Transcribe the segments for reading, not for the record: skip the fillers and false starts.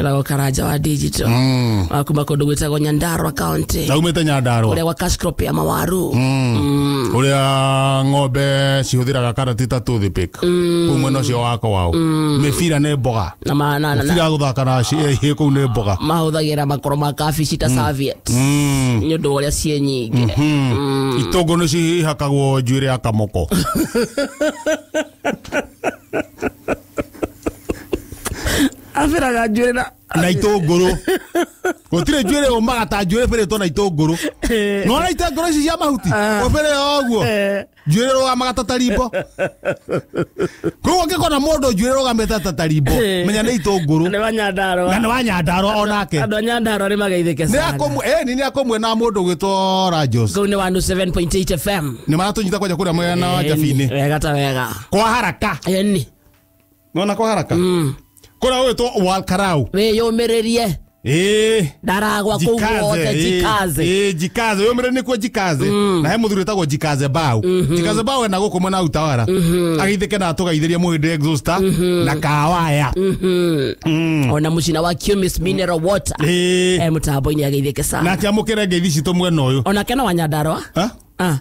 Etagwo Karanja wa digital wa kuma kũndũ gwĩtagwo Nyandarua County, Aumĩte Nyandarua. Kũrĩa gwa cash crop ya mawaru. Ũrĩa ng'ombe cihũthĩraga karati ta toothpick kũu mwena ũcio wa kwao, mĩbira nĩ mboga. Na ma, na, na, na, Mĩbira ya gũthaka na kũu nĩ mboga. Mahũthagĩra makoro ma kabici ta serviette nĩ ũndũ wa ũrĩa ciĩ nyingĩ. Itũngũ nĩ cihakagwo njuĩrĩ ya kamoko. Abĩraga njuĩrĩ na Na itũngũrũ. Gũtirĩ njuĩrĩ ũmaga ta njuĩrĩ bĩrĩtwo na itũngũrũ. Nĩwona itũngũrũ ici cia mahuti ũbĩrĩ o ũguo, njuĩrĩ rũgamaga ta tarimbo. Koguo ũngĩkona mũndũ njuĩrĩ rũgamĩte ta tarimbo, menya nĩ itũngũrũ. Nĩ wa Nyandarua. Na nĩ wa Nyandarua onake. Andũ a Nyandarua nĩ mageithĩke Nĩ sana. akũmwe nĩ akũmwe na mũndũ ũgwĩtwo Rajos. Kũu nĩ 107.8 FM. Nĩ maratũnyita kwanja kũrĩa mwena wa Njabinĩ. Wega ta wega. Kwa haraka. Ĩni. Nona kwa haraka kũrĩa ũgwĩtwo Walkarau. Wĩyũmĩrĩrie. Ĩĩ. Ndaragwa kũu guothe, jikaze. Ĩĩ, jikaze, yũmĩrĩrie nĩkuo jikaze. Na he mũthuri wĩtagwo Jikaze Bau. Jikaze Bau ena gũkũ mwena wa Utawara, ageithĩke na atũgeithĩrie mũhĩndĩ exhauster na kawaya. Ona mũcina wa Cumis mineral water. Ĩĩ. E mũtambo-inĩ, ageithĩke sana. Nake amũkĩre ngeithi citũ mwena ũyũ. Onake no wa Nyandarua. Ha? Ah.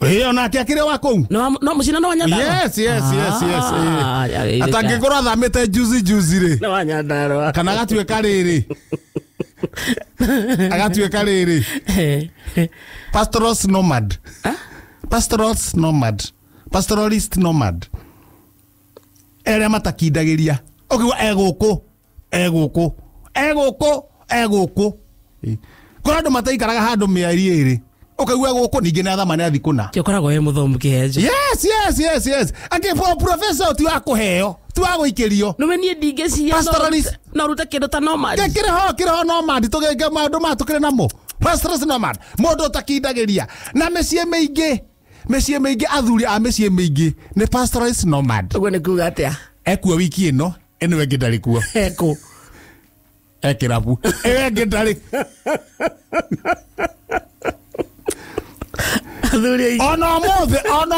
Ĩĩ, onake akĩrĩ wa kũu. No mũcina no wa Nyandarua. Yes. Ah, Ĩĩ. Atangĩkorwo athamĩte juzi juzi rĩ, Nĩ wa Nyandarua. kana agatuĩka rĩrĩ, agatuĩka rĩrĩ pastorals nomad, pastorals nomad, pastoralist nomad, erĩa matakindagĩria, ũkiuga egũkũ, egũkũ, egũkũ, egũkũ. Kũrĩ andũ mataikaraga handũ mĩeri 2, ũkaigua egũkũ, ningĩ nĩ athama, nĩ athi kũna. Kĩ ũkoragwo wĩ mũthomu kĩhenjo. Yes, angĩ professor ti wa kũheo, ti wa gũikĩrio. Nĩwe niĩ ndingĩciria. Pastoralist. No rute kĩndũ ta nomad. Kĩrĩho, kĩrĩho nomad, tũgĩke maũndũ maya tũkĩrĩ namo. Pastoralist nomad, mũndũ ũtakindagĩria. Na mĩciĩ mĩingĩ, mĩciĩ mĩingĩ, athuri a mĩciĩ mĩingĩ nĩ pastoralist nomad. Ũguo nĩ kuga atĩa? Ekuo wiki ĩno, ĩno ĩngĩ ndarĩ kuo. Ekũ? E kĩrabu, ĩyo ĩngĩ ndarĩ. Athuri aingĩ. Ona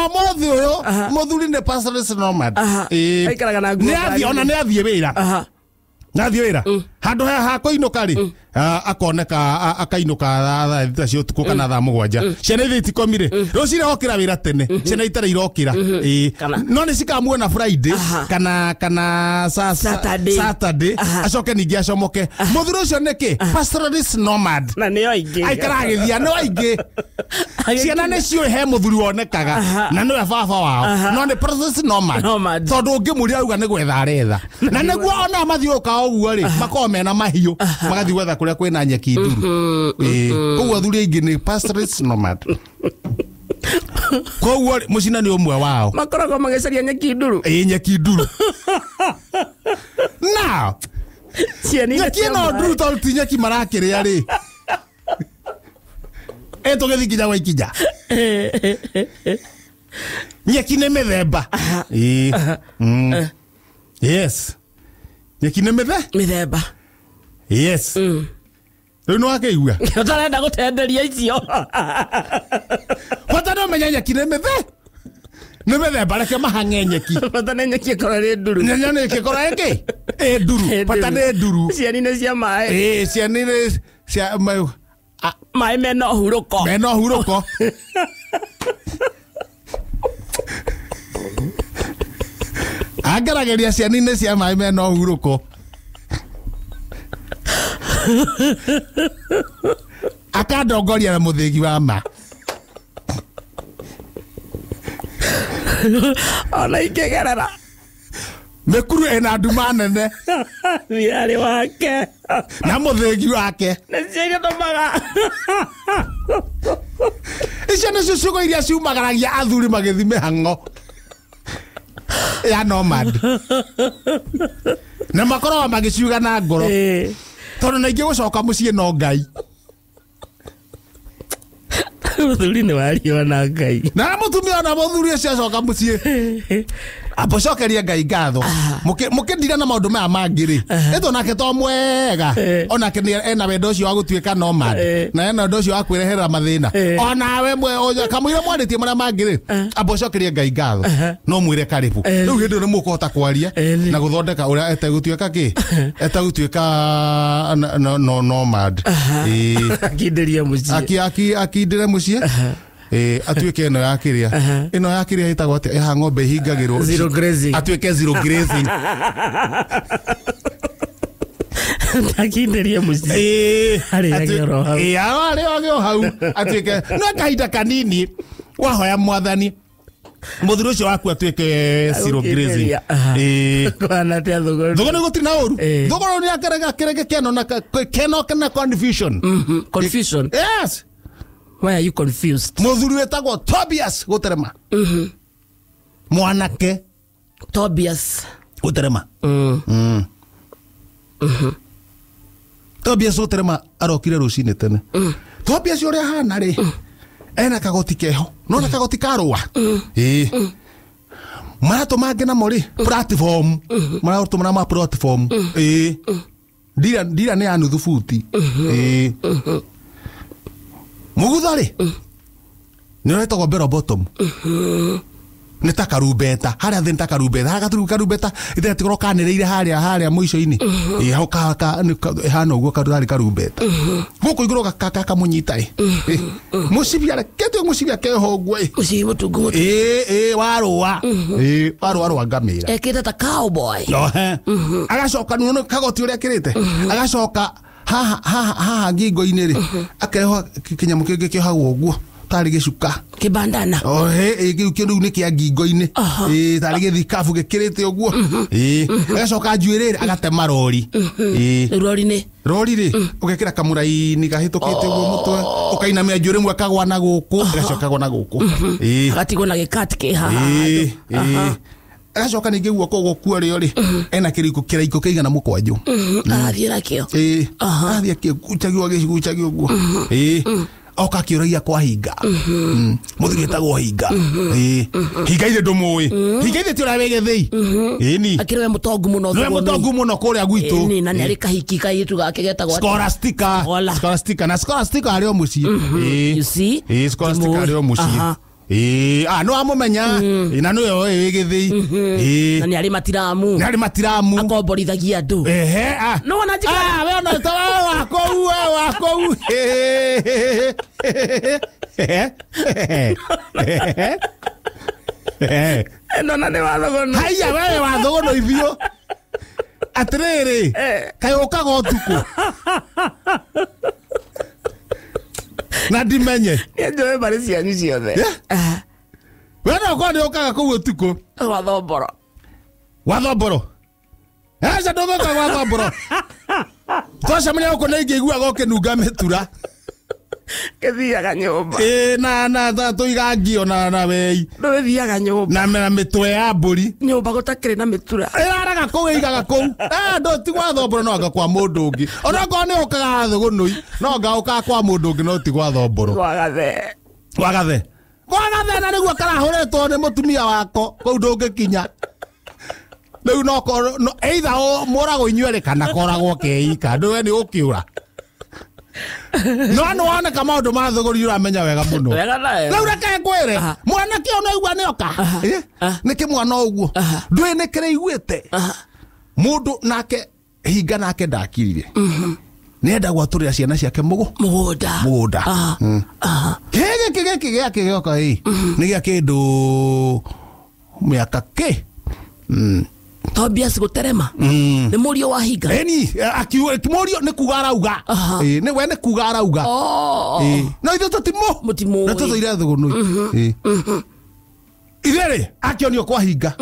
ũmũthĩ ũyũ mũthuri nĩ pastoralist nomad. Ĩĩ. Aikaraga na nguo Nĩ athiĩ, ona nĩ athiĩ wĩra, nathiĩ wĩra handũ he ha kũinũka rĩ, akoneka akainũka thaa 6 cia ũtukũ kana thaa 7. Ciana ithe itikomire, rũcinĩ okĩra wĩra tene, ciana itarĩ irokĩra. Ĩĩ. Kana- No nĩ cikamuona Friday kana Saturday. Saturday. Acoke ningĩ acomoke. Mũthuri ũcio nĩkĩ pastoralist nomad. Na nĩo aingĩ. Aikara agĩthia nĩ aingĩ. Ciana nĩ ciũĩ he mũthuri wonekaga na nĩwe baba wao, no nĩ pastoralist nomad. Nomad. Tondũ ũngĩmũria auga nĩ gwetha aretha, na nĩguo ona mathiũka ũguo rĩ, makoragwo mena mahiũ, magathiĩ gwetha kũrĩa kwĩna nyeki nduru. Ĩĩ. Koguo athuri aingĩ nĩ pastoralist nomad. Koguo rĩ, mũcina nĩ ũmwe wao. Makoragwo magĩcaria nyeki nduru. Ĩĩ, nyeki nduru now. Ciana Nyeki ĩno nduru, tondũ ti nyeki marakĩrĩa rĩ, ĩ tũgĩthiĩ nginya gwa ikinya. Nyeki nĩ mĩthemba. Ĩĩ. Yes, nyeki nĩ mĩthe mĩthemba. Yes, rĩu nĩ wakĩigua. Ũtarenda gũtenderia icio. Bata nĩ ũmenye nyeki nĩ mĩthe, nĩ mĩthemba, reke mahang'e nyeki. Bata nĩ nyeki ĩkorwo ĩrĩ nduru. Nyanya nĩ ĩkĩkorwo ĩkĩ ĩ nduru, bata nĩ nduru. Ciani nĩ cia maĩ. Ĩĩ, ciana nĩ cia Maĩ mena ũhurũko. Mena ũhurũko. Angaragĩria ciana-inĩ cia maĩ mena ũhurũko, akandongoria na mũthĩgi wa ma. Ona ingĩgerera Mĩkuru ĩna nduma nene. Thiarĩ wake. Na mũthĩgi wake. Nĩcio iria tũmaga. Icio nĩcio ciugo iria ciumagaragia athuri magĩthi mĩhang'o ya nomad, na makoragwo magĩciuga na ngoro, tondũ na ingĩ gũcoka mũciĩ no Ngai. Mũthuri nĩ wario na Ngai. Na mũtumia ona mũthuri ũcio acoka mũciĩ. Ambocokerie Ngai ngatho. Mũkĩndira na maũndũ maya mangĩ rĩ, ĩtwo nake to mwega. Onake nĩ ena wendo ũcio wa gũtuĩka nomad. Na ena wendo ũcio wa kwĩrehera mathĩna. Onawe kamũira mwarĩtie marĩa mangĩ rĩ, ambocokerie Ngai ngatho. No mwĩre karibu. Rĩu hĩndĩ ĩyo nĩ mũkũhota kwaria na gũthondeka ũrĩa etegũtuĩka kĩ? Etegũtuĩka nomad. Akindĩrie mũciĩ. Akindĩre mũciĩ. Atuĩke ĩno ya kĩrĩa. Ĩno ya kĩrĩa ĩtagwo atĩa? Ya ng'ombe ihingagĩrwo. Zero grazing. Atuĩke zero grazing. Akindĩrie mũciĩ. Arĩage oro hau. Arĩage o hau. Atuĩke no kahinda kanini wahoya mwathani mũthuri ũcio waku atuĩke zero grazing. Kũhana atĩa thũgũrĩ? Thũgũrĩ gũtirĩ na ũru. Thũgũrĩ nĩ akerega kerege keno na keno na confusion. Confusion? Yes. Why are you confused? Mũthuri wĩtagwo Tobias Gũterema. Mwanake Tobias Gũterema. Tobias Gũterema arokire rũcinĩ tene. Tobias ũrĩa ahana rĩ, ena kagoti keho. Nona kagoti ka rũa. Maratũ mangĩ namo rĩ, platform. Maratũ marĩa ma platform. Ndira nĩ ya nuthu buti. Mugutho rĩ, nĩ ũretagwo bell bottom. Nĩ ta karumbeta, harĩa thĩ nĩ ta karumbeta, harĩa gaturu karumbeta, ithe gatigorwo kanĩrĩire harĩa mũico-inĩ. Hau hana ũguo karĩ karumbeta. Gũkũ igũrũ kamũnyita ĩ. Mũcibi arekete mũcibi akeho ũguo ĩ. Mũcibi mũtungu. Warũa. Warũa rwa ngamĩra. Ekĩte ta cowboy. Agacoka nĩ kagoti ũrĩa ekĩrĩte. Agacoka haha ngingo-inĩ rĩ, akeho kĩnyamũ kĩngĩ kĩohagwo ũguo tarĩ gĩcuka. Kĩbandana. Kĩu kĩu nĩ kĩa ngingo-inĩ. Tarĩ gĩthikabu gĩkĩrĩte ũguo. Agacoka njuĩrĩ rĩ, agatema rori. Rori nĩ? Rori rĩ, ũgekĩra kamũraini kahĩtũkĩte ũguo mũtwe, ũkainamia njuĩrĩ ĩmwe kagwa na gũkũ, agacoka kagwa na gũkũ. Agatigwo na gĩkati kĩ haha. Agacoka ningĩ guoko gũkua rĩo rĩ, ena kĩraiko kĩigana mũkwanjũ. Arathiĩ nakĩo. Arathiĩ akĩgucagia agĩgucagia ũguo. Oka akĩũragia kwa hinga. Mũthuri wĩtagwo hinga. Hinga ithe ndũmũĩ. Hinga ithe ti ũrĩa wĩ gĩthĩi. Ĩni. Akĩrĩ we mũtongu mũno. Nĩwe mũtongu mũno kũrĩa gwitũ. Ĩni, na nĩ arĩ kahiki kairĩtu gake getagwo Scholastica. Scholastica. Na Scholastica arĩ o mũciĩ. You see? Scholastica arĩ o mũciĩ. No amũmenya. Na nĩwe oĩ wĩ gĩthĩi. Na nĩ arĩ matiramu. Nĩ arĩ matiramu. Akomborithagia andũ. No wona njikara. We ona ta wa kũu, wa kũu. Ndona nĩ wa thũgũnũ. Haiya, we wa thũgũnũ ithiũ. Atĩrĩrĩ, kaĩ ũkaga ũtukũ. Na ndimenye. Nĩ njũĩ mbarĩ cianyu ciothe. We no ũkorwo nĩ ũkaga kũu ũtukũ. Gwa Thomboro. Gwa Thomboro. Aca ndũgũka gwa Thomboro. Twacemania gũkũ nĩ ingĩiguaga ũkĩnunga mĩtura. Gĩthiaga nyũmba. Na tũiga ngio na wei. Ndũgĩthiaga nyũmba. Na mĩtwe ya mbũri. Nyũmba gũtakĩrĩ na mĩtura. Ĩraraga kũu ĩigaga kũu. Ndũ ti gwa Thomboro no anga kwa mũndũ ũngĩ. Ona okorwo nĩ ũkaga thũgũnũi, no anga ũkaga kwa mũndũ ũngĩ no ti gwa Thomboro. Gwa Gathe. Gwa Gathe. Gwa Gathe na nĩguo karahũrĩtwo nĩ mũtumia wako kũu ndũngĩkinya. Rĩu no either mũragwo inyuerĩ kana koragwo keika. Ndũwe nĩ ũkĩũra. No nĩ woneka maũndũ ma thũgũri ũramenya wega mũno. Rĩu reke ngwĩre, mwanake ũyũ nĩaigua nĩoka. Nĩ kĩmwana ũguo. Ndũĩ nĩ kĩraiguĩte. Mũndũ nake hinga nake ndakirire. Nĩenda gwatũrĩra ciana ciake mũgũnda. Mũgũnda. Gĩkĩ gĩkĩ gĩake gĩoka ĩ. Nĩ gĩa kĩndũ mĩaka kĩ. Tobias Gũterema. Nĩ mũriũ wa hinga. Ĩni, mũriũ nĩ kuga arauga. Nĩ we nĩ kuga arauga. No ithuĩ tũtimũ. Na tũtũire thũgũnũ. Ithuĩ rĩ, akĩonio kwa hinga.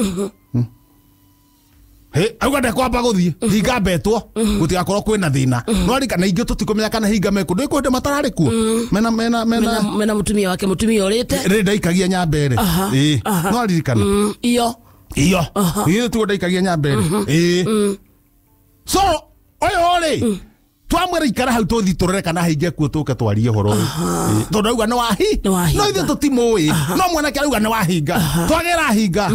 Auga ndekwamba gũthiĩ. Hinga mbetwo. Gũtigakorwo kwĩna thĩna. No arika na ingĩ tũtikũmenya kana hinga mekũ. Ndũĩ kwĩ hĩndĩ matararĩ kuo. Mena mũtumia wake, mũtumia ũrĩte. Rĩ ndaikagia nyambere. No aririkana. Iyo. Iyo. Iyo tuo ndaikagia nyambere. So, ũyũ rĩ, Twamwĩra ikara hau tũthi tũrore kana hinge kuo tũke twarie ũhoro ũyũ. Tondũ auga nĩ wahi Nĩ wahinga. No ithuĩ tũtimũĩ, no mwanake arauga nĩ wahinga, twagĩra hinga.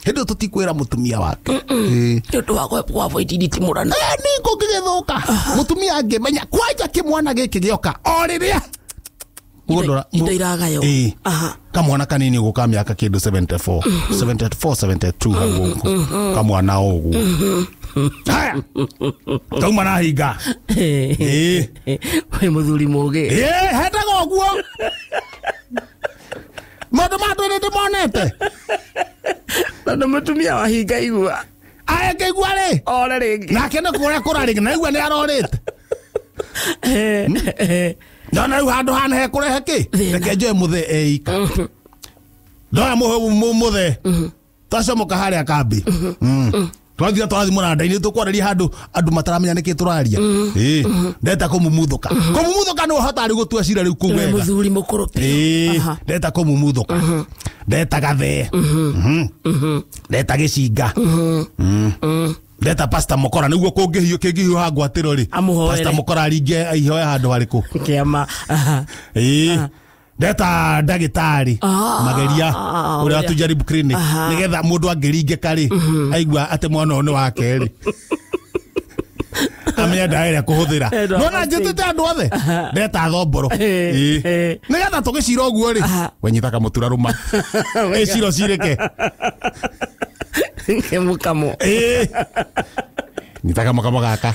Hĩndĩ ĩyo tũtikwĩra mũtumia wake. Nĩ ũndũ wa kwa avoid nditimũrano. Nĩ kũngĩgĩthũka mũtumia angĩmenya kwanja kĩmwana gĩkĩ gĩoka o rĩrĩa Indo iragaywo. Kamwana kanini ũguo ka mĩaka kĩndũ 74 74 72 hau ũguo, kamwana o ũguo. Haya, tauma na hinga. Wĩ mũthuri mũgĩ. Ĩ hendaga ũguo maũndũ ma andũ nĩ ndĩmonete. Tondũ mũtumia wa hinga igua Aya, ngĩigua rĩ ore rĩngĩ. Nake nĩ kũrĩa kũra rĩngĩ na igua nĩ arorĩte. Ndona rĩu handũ hana hekũrehe kĩ. Thĩna. Reke njoe mũthee eika, ndoya mũthee, twacomoka harĩa kambi. Twathira twathi mũranda-inĩ tũkwarĩria handũ andũ mataramenya nĩkĩ tũraria. Ĩ ndeta kũmumuthuka, kũmumuthuka nĩ ũhota rĩu gũtua cira rĩu kũu Wĩ wega. mũthuri mũkũrũ biũ. Ĩ ndeta kũmumuthuka, ndeta gathee, ndeta gĩcinga, ndeta Pastor Mokora nĩguo kũngĩhiũ kĩngĩhiũha ngwatĩro rĩ. Amũhoere. Pastor Mokora aringe aihoe handũ harĩkũ. Kĩama. Ĩ ndeta ndagĩtarĩ Mageria ũrĩa ũrĩa. watujaribu clinic nĩgetha mũndũ angĩringĩka rĩ, aigua atĩ mwana ũyũ nĩ wake rĩ, amenye ndawa ĩrĩa kũhũthĩra. Endo Nona first aid. njĩtĩte andũ othe, ndeta thomboro. Ĩ. Nĩgetha tũgĩcira ũguo rĩ, wenyita kamũtura rũma ĩ cira cirĩke. Kĩmũkamo. Ĩ nyita kamũkamo gaka,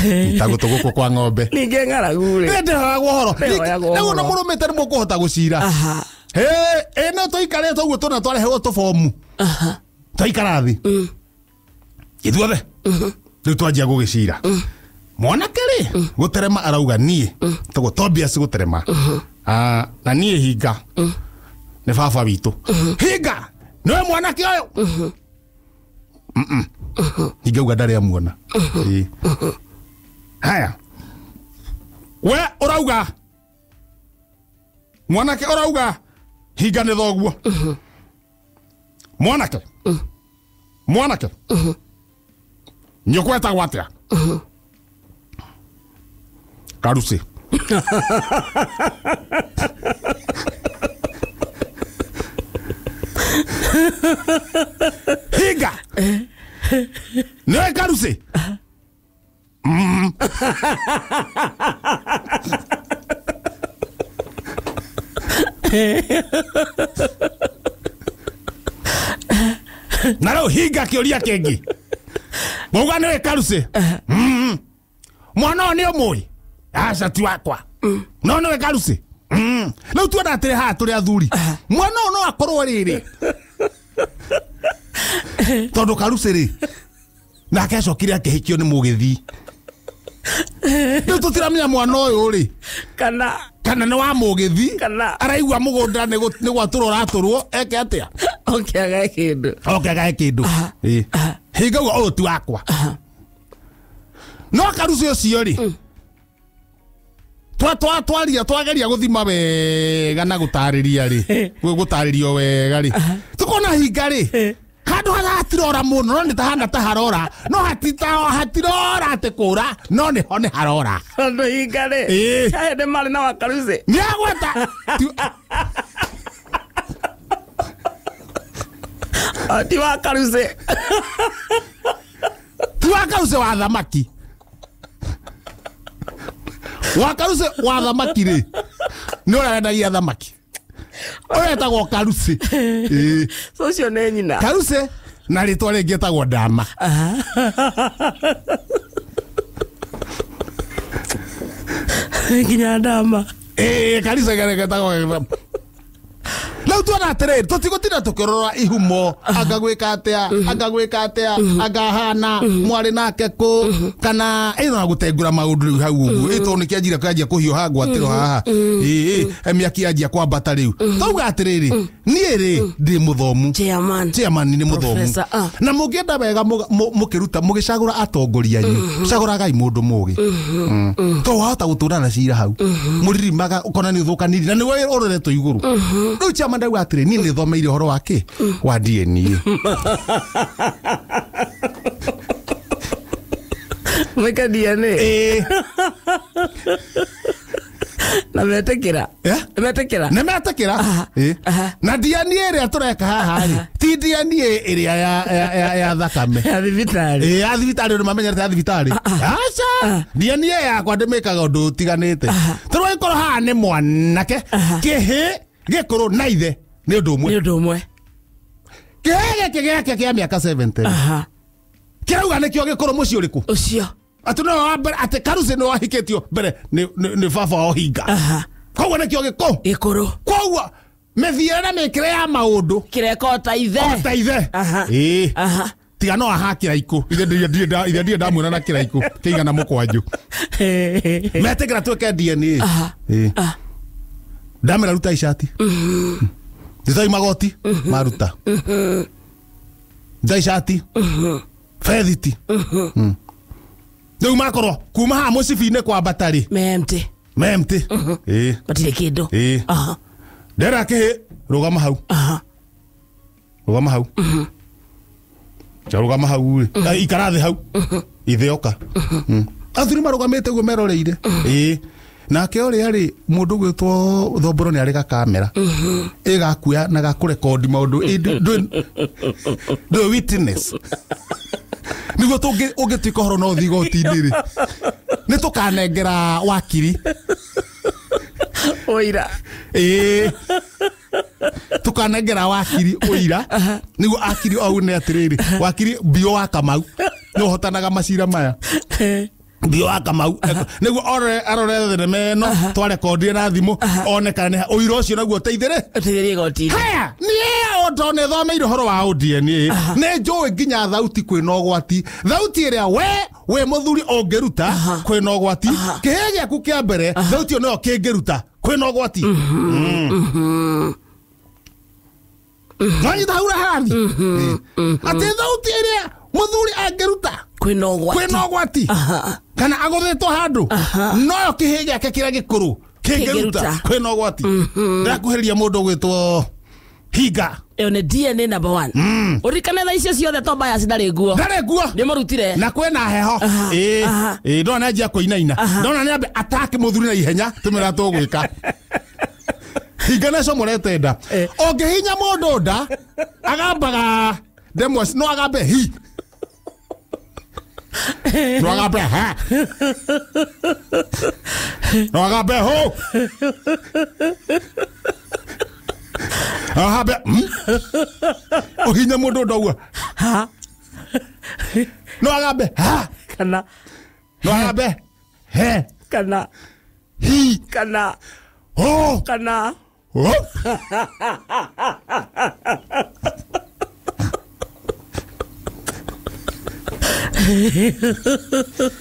nyita gũtũ gũkũ kwa ng'ombe. Ningĩ ng'aragu rĩ. Ndĩhoyagwo ũhoro. Ndĩhoyagwo Rĩu ona ũhoro. mũrũmĩte nĩ mũkũhota gũcira. Ĩ no tũikarĩte ũguo tũna twareherwo tũbomu, twaikara thĩ ithuothe rĩu twanjia gũgĩcira. Mwanake rĩ gũterema arauga niĩ tũgũ Tobias gũterema. Ah, na niĩ hinga nĩ baba witũ, hinga nĩwe mwanake ũyũ. Hinga uga ndarĩ amuona. Ĩ. Haya, we ũrauga mwanake ũrauga hinga nĩ thoguo. Mwanake, mwanake, nyũkwa etagwo atĩa? Karuci. Hinga nĩwe Karuci. Na rĩu hinga kĩũria kĩngĩ, mauga nĩwe Karuci. Mwana ũyũ nĩ ũmũĩ? Aca, ti wakwa, no nĩwe Karuci. Rĩu tuona atĩrĩ, haha tũrĩ athuri, mwana ũyũ no akorwo rĩrĩ tondũ Karuci rĩ nake acokire akĩhikio nĩ mũgĩthii. Rĩu tũtiramenya mwana ũyũ rĩ Kana kana nĩ wa mũgĩthi. Kana Araigua mũgũnda nĩ gwatũrwo ũratũrwo, eke atĩa? Oke agae kĩndũ. Oke agae kĩndũ. Ĩ. Hinga uga ũyũ ti wakwa, no Karuci ũcio rĩ twa twa twaria twageria gũthima wega na gũtarĩria rĩ, gũtarĩrio wega rĩ, tukona hinga rĩ handũ harĩa hatirora mũno, no nĩ tahana ta harora, no hatirora atĩ kũra, no nĩho nĩ harora. Tondũ hinga rĩ hĩndĩ marĩ na wakaruci. Nĩ agweta. Ti wakaruci. Ti wa Karuci wa thamaki. Wa Karuci wa thamaki rĩ nĩ ũrĩa wendagia thamaki, ũrĩa etagwo Karuci. Ĩ. So ũcio nĩ nyina. Karuci na rĩtwa rĩngĩ etagwo Ndama. Nginya ndama. Ĩ Karuci getagwo. Rĩu tuona atĩrĩrĩ, tũtigũtinda tũkĩrora ihumo, anga gwĩka atĩa, anga gwĩka atĩa, anga hana mwarĩ nake kũ, kana ĩno na gũtengũra maũndũ rĩu hau ũguo. Ĩ tondũ nĩkĩanjire kĩanjia kũhiũha ngwatĩro haha, ĩ ĩ mĩaki yanjia kwambata. Rĩu tauga atĩrĩrĩ, niĩ rĩ ndĩ mũthomu. Chairman. Chairman nĩ mũthomu. Professor, ah. Na mũngĩenda wega mũkĩruta mũgĩcagũra atongoria anyu, cagũragai mũndũ mũgĩ, to wahota gũtũra na cira hau mũririmaga ũkona nĩ ũthũkaniri na nĩwe ũroretwo igũrũ. Rĩu chairman ndauga atĩrĩ, niĩ nĩ thomeire ũhoro wa kĩ wa DNA. Meke DNA. Ĩĩ. Na metĩkĩra. Eh? Metĩkĩra. Nĩ metĩkĩra. Ĩĩ. Na DNA ĩrĩa tũreka haha rĩ, ti DNA ĩrĩa ya thakame. Ya thibitarĩ. Ĩĩ, ya thibitarĩ, ũndũ mamenyerete ya thibitarĩ. Aca, DNA yakwa ndĩmĩkaga ũndũ ũtiganĩte. Tondũ ĩkorwo haha nĩ mwanake, kĩhĩ gĩkũrũ na ithe nĩ ũndũ ũmwe. Nĩ ũndũ ũmwe. Kĩhĩ gĩkĩ gĩake kĩa mĩaka 70 kĩrauga nĩkĩo gĩkũrũ mũciĩ ũrĩkũ? Ũcio. Atĩ no wa mbere, atĩ Karuci nĩ wahikĩtio mbere nĩ baba wa Ohinga. Koguo nĩkĩo gĩkũ Gĩkũrũ. Koguo mĩthiĩre na mĩkĩre ya maũndũ Kĩreka o ta ithe. O ta ithe. Ĩĩ. Tiga no aha kĩraikũ. Ithe ndirĩ ndamuona na kĩraikũ kĩigana mũkwanjũ. Metĩkĩra twĩke DNA. Ĩĩ. Ndamera ruta icati. Rutai magoti maruta. Rutai icati. Bethiti. Rĩu makorwo kuma haha mũcibi-inĩ kwambata rĩ, Memte. Memte. Ĩĩ. Matirĩ kĩndũ. Ĩĩ. Ndera kĩhĩ, rũgama hau. Rũgama hau. Rũgama hau rĩ. Ikara thĩ hau. Ithe oka. Athuri marũgamĩte ũguo meroreire. Ĩĩ. Nake ũrĩa rĩ, mũndũ gwĩtwo Thomboro nĩ arĩ gakamera. Ĩgakuoya na gakũrekondi maũndũ. Ndũĩ witness. Nĩguo ũngĩtuĩka ũhoro no ũthiĩ igoti-inĩ rĩ, nĩ tũkanengera wakiri ũira. Ĩĩ, tũkanengera wakiri ũira, nĩguo akiri aune atĩrĩrĩ, wakiri Mbio wa Kamau nĩ ũhotanaga macira maya. Mbio wa Kamau nĩguo arore thenema ĩno twarekondire na thimũ, one kana nĩ ũira ũcio naguo ũteithĩrĩ Ũteithĩrĩrie igoti-inĩ. Haya, niĩ ondo nĩ thomeire ũhoro wa DNA, nĩ njũĩ nginya thauti kwĩna ũgwati. Thauti ĩrĩa we wĩ mũthuri ũngĩruta kwĩna ũgwati. Kĩhĩ gĩaku kĩa mbere, thauti ĩyo nĩyo kĩngĩruta kwĩna ũgwati. Nwanyita hau harathi. Atĩ thauti ĩrĩa mũthuri angĩruta kwĩna ũgwati. Kwĩna ũgwati. Kana agũthĩtwo handũ, noyo kĩhĩ gĩake kĩrĩa gĩkũrũ kĩngĩruta kwĩna ũgwati. Ndĩrakuhĩrĩria mũndũ ũgwĩtwo Hinga. Ĩyo nĩ DNA number 1. Ũririkane thaa icio ciothe Tobias ndarĩ nguo. Ndarĩ nguo. Nĩ mũrutire. Na kwĩna heho. Ĩĩ. Ĩĩ, ndona nĩanjia kũinaina. Ndona nĩambe atake mũthuri na ihenya, tũmĩra tũgwĩka. Hinga nĩ acomorete nda. Ũngĩhinya mũndũ nda, agambaga ndemwa, no agambe hi. No agambe ha. No agambe ho. Agambe Ũhinya mũndũ nda ũguo. Ha. No agambe ha. Kana. No agambe he. Kana. Hi. Kana. Ho. Kana. Ho.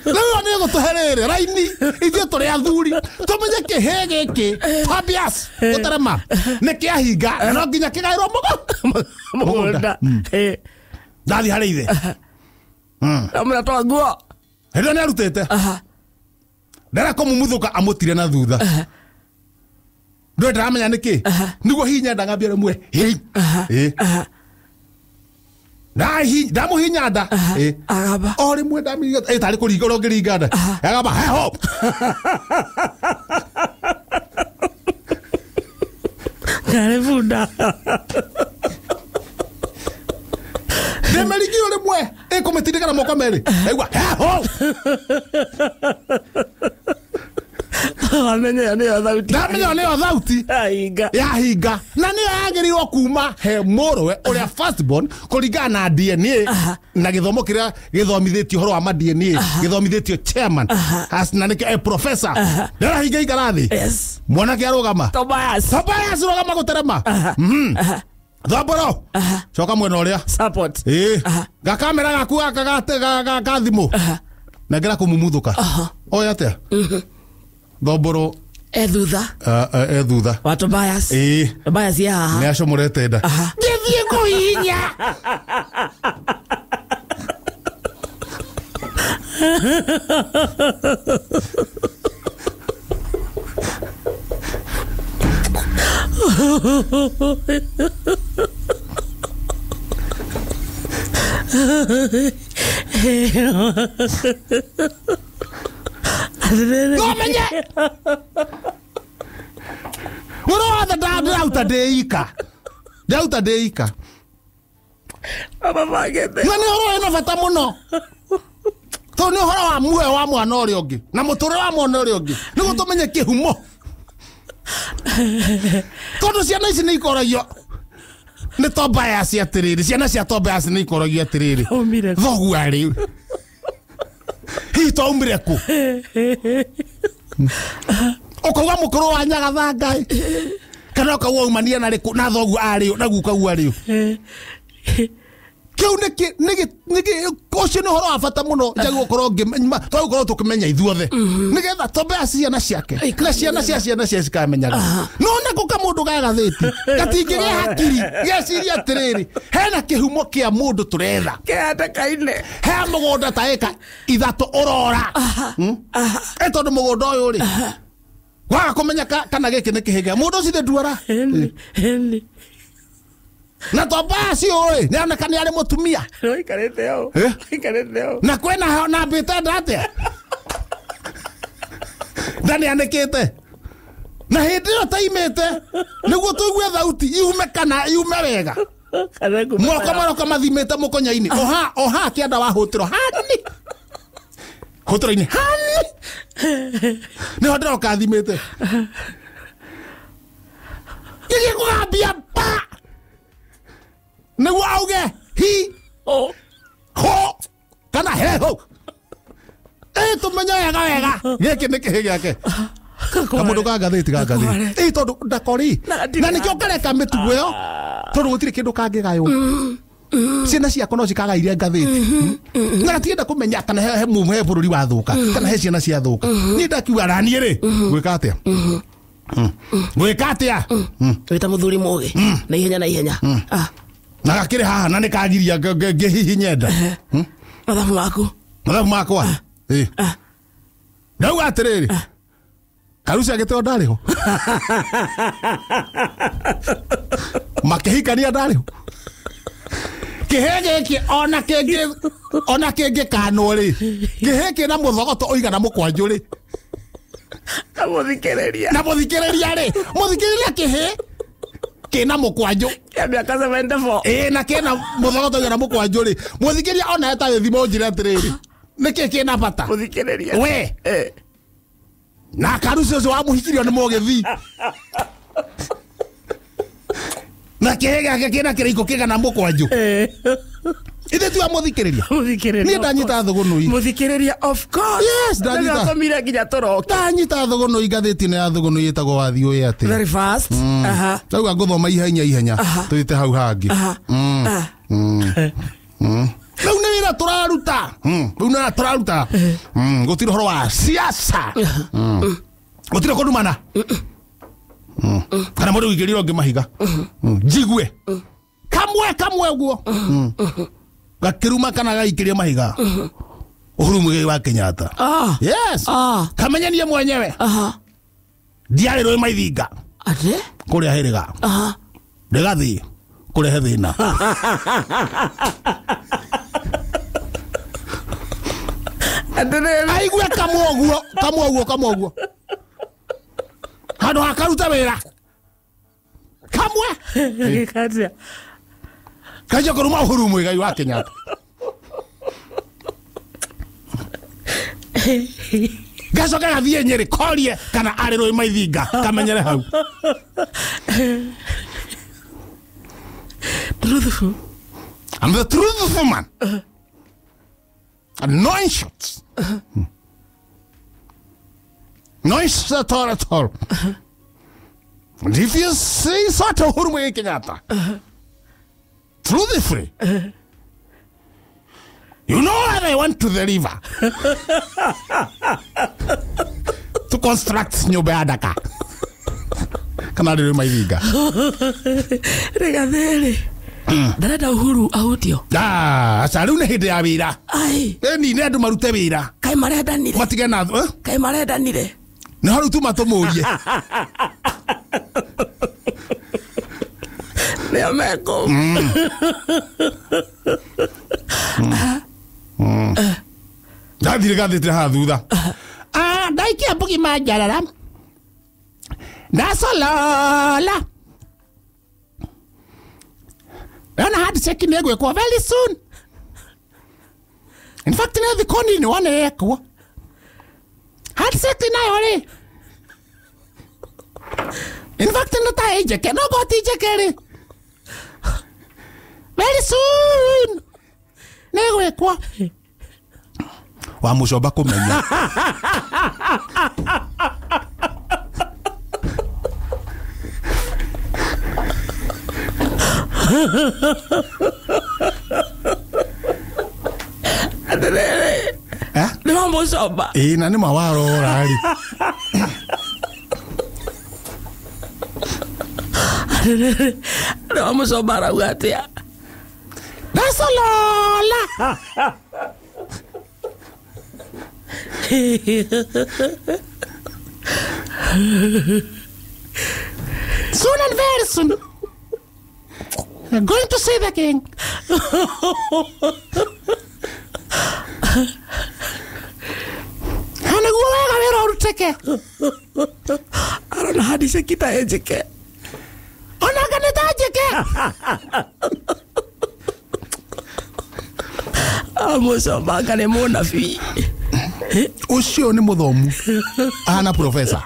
Rĩu nĩ gũtũhe rĩrĩ raini, ithuĩ tũrĩ athuri tũmenye kĩhĩ gĩkĩ Tobias gũterema nĩ kĩahinga na no nginya kĩgaĩrwo mũgũnda. Ndathiĩ harĩ ithe. Amũra toa nguo. Hĩndĩ ĩyo nĩ arutĩte. Ndara kũmumuthũka amũtire na thutha. Ndũĩ ndĩramenya nĩkĩ? Nĩguo hinya ndangambia rĩmwe. Ĩ. Ndamuhinya nda. Agamba. O rĩmwe ndamiringa, tarĩ kũringa ũrĩa ũngĩringa nda. Agamba, heho. Karĩ bunda. Ndĩmĩringire rĩmwe, ĩkũmĩtindĩka na moko merĩ. Ndaigua, heho. Wamenya ĩyo nĩyo thauti. Ndamenya ĩyo nĩyo thauti. Yahinga. Yahinga. Na nĩyo yagĩrĩirwo kuma he mũrũwe ũrĩa first born kũringana na DNA na gĩthomo kĩrĩa gĩthomithĩtio ũhoro wa ma DNA, gĩthomithĩtio chairman. As na nĩkĩo professor. Ndĩrahinga ikara thĩ. Yes. Mwanake arũgama. Tobias. Tobias rũgama gũterema. Thomboro. Coka mwena ũrĩa. Support. Ĩĩ. Gakamera gaku gaka ga thimũ. Nengera kũmumuthũka. Oya atĩa? Thomboro E thutha. E thutha. Wa Tobias. Ĩĩ. Tobias ye haha. Nĩ acomorete nda. Ngĩthiĩ kũhihinya. No menye wĩra wothe ndĩrauta ndĩika, ndĩrauta ndĩika. Mabangĩte. Na nĩ ũhoro wĩna bata mũno, tondũ nĩ ũhoro wa muoyo wa mwana ũrĩa ũngĩ na mũtũrĩre wa mwana ũrĩa ũngĩ, nĩguo tũmenye kĩhumo, tondũ ciana ici nĩ ikoragio nĩ Tobias atĩrĩrĩ, ciana cia Tobias nĩ ikoragio atĩrĩrĩ, Aumire kũ? Thoguo arĩ hihi twaumire kũ? Ũkauga mũkũrũ wa Nyagathanga kana ũkauga aumania na rĩkũ na thoguo arĩ ũ na gukaguo arĩ ũ? Kĩu nĩkĩ ũcio nĩ ũhoro wa bata mũno njagĩrĩirwo gũkorwo twagĩrĩirwo gũkorwo tũkĩmenya ithuothe, nĩgetha Tobias ciana ciake na ciana cia ciana cia cikamenyaga. No nako kamũndũ ga gathĩti gatingĩgĩa hakiri geciria atĩrĩrĩ, hena kĩhumo kĩa mũndũ tũretha Kĩhatĩka-inĩ. he mũgũnda ta ĩka 3 ũrora. Ĩ tondũ mũgũnda ũyũ rĩ waga kũmenya kana gĩkĩ nĩ kĩhĩga mũndũ ũcio nduara. Ĩni. Na Tobias ũyũ rĩ nĩaroneka nĩ arĩ mũtumia. Ũikarĩte hau. Ũikarĩte hau. Na kwĩna na mbĩte nda atĩa? Nda nĩanĩkĩte. Na hĩndĩ ĩyo taimĩte nĩguo tũigue thauti iume kana iume wega. Kana kuma Moko maroka mathimĩte mũkonya-inĩ. Oha kĩanda wa hũtĩro hani. Hũtĩro-inĩ hani. Nĩho ndĩroka thimĩte. Gĩthiĩ kũgambia pa. Nĩguo auge hi ho ho kana he ho. Ĩ tũmenye wega wega gĩkĩ nĩ kĩhĩ gĩake. Kamũndũ ka ngathĩti ga ngathĩti. Ĩ tondũ ndakori. Na nĩkĩo ngareka mĩtugo ĩyo tondũ gũtirĩ kĩndũ kangĩgaywo. Ciana ciakwa no cikagairie ngathĩti. Na gatienda kũmenya kana he bũrũri wathũka kana he ciana ciathũka. Niĩ ndakiuga na niĩ rĩ gwĩka atĩa? Gwĩka atĩa? Wĩta mũthuri mũgĩ na ihenya na ihenya. Na gakĩrĩ haha na nĩkagiria ngĩhihinye nda. Mathabu maku. Mathabu makwa. Ĩ. Ndauga atĩrĩrĩ. Karuci agĩteo ndarĩ ho. Makĩhikania ndarĩ ho. Kĩhĩ gĩkĩ ona kĩngĩkanwo rĩ, kĩhĩ kĩna mũthogoto ũigana mũkwanjũ rĩ. Na mũthikĩrĩria. Na mũthikĩrĩria rĩ, mũthikĩrĩria kĩhĩ kĩna mũkwanjũ. Kĩa mĩaka 74. Ĩ na kĩna mũthogoto ũigana mũkwanjũ rĩ, mũthikĩrĩria ona etagĩthima ũnjĩre atĩrĩrĩ, nĩkĩ kĩna bata? Mũthikĩrĩria. We. Na karuci ũcio wamũhikirio nĩ mũgĩthii. Na kĩhĩ gĩake kĩna kĩrĩiko kĩgana mũkwanjũ. Ithe tu amũthikĩrĩria. Mũthikĩrĩria. Niĩ ndanyita thũgũnũi. Mũthikĩrĩria of course. Yes, ndanyita. Nĩatũmire nginya tũroke. Ndanyita thũgũnũi ngathĩti-inĩ ya thũgũnũi ĩtagwo Wathiĩ Ũĩ Atĩa. Very fast. Ndauga ngũthoma ihenya ihenya tũthiĩte hau hangĩ. Rĩu nĩ wĩra tũraruta. Rĩu nĩ wĩra tũraruta. Gũtirĩ ũhoro wa siasa. Gũtirĩ kũnumana. Kana mũndũ ũigĩrĩire ũngĩ mahiga. Njigue. Kamwe kamwe ũguo. Gakĩruma kana gaikĩria mahiga. Uhuru Muigai wa Kenyatta. Yes. Kamenyanie mwenyewe. Ndiarĩ rũĩ maithinga. Atĩ? Kũrĩa hĩrĩga. Ndĩgathiĩ kũrehe thĩna. Aigue kamwe ũguo, kamwe ũguo, kamwe ũguo. Handũ hakaruta wĩra. Kamwe. Gagĩka atĩa? Kanjia kũruma Uhuru Muigai wa Kenyatta. Gacoka gathiĩ Nyĩrĩ korie kana arĩ rũĩ maithinga kamenyere hau. Truthful. I'm the truthful man. And no insults. No insults at all at all. And if you say so to Uhuru Muigai Kenyatta, truthfully, you know that I went to the river to construct nyũmba ya Daka. Kana rĩrĩ maithinga. Rĩgathĩ-rĩ. Ndarenda Uhuru ahutio. Aca rĩu nĩ hĩndĩ ya wĩra. Ai. Ĩni nĩ andũ marute wĩra. Kaĩ marendanire. Matige na Kaĩ marendanire. Nĩ hau tuma tũmũrie. Nĩo mekũ. Gathire gathite haha thutha. Ah, ndaikia mbugi manjarara. Ndacolola. Ndona handshake nĩ ĩgwĩkwo very soon. In fact, nĩ thikũ nini wone yekwo. Handshake nayo rĩ. In fact, nĩ ta ĩ njeke, no korwo ti njeke rĩ. Very soon. Nĩ ĩgwĩkwo. Wa mũcomba kũmenya. Eh? Nĩ wa mũcomba. Ĩĩ na nĩ ma warora rĩ. Nĩ wa mũcomba arauga atĩa? Ndacolola. Soon and very soon. We're going to see the king. Na nĩguo wega wĩra ũrutĩke. Arona handshake ta ĩ njeke. Onanga nĩ ta njeke. Mũcomba anga nĩ mũnabii. Ũcio nĩ mũthomu. Ahana professor.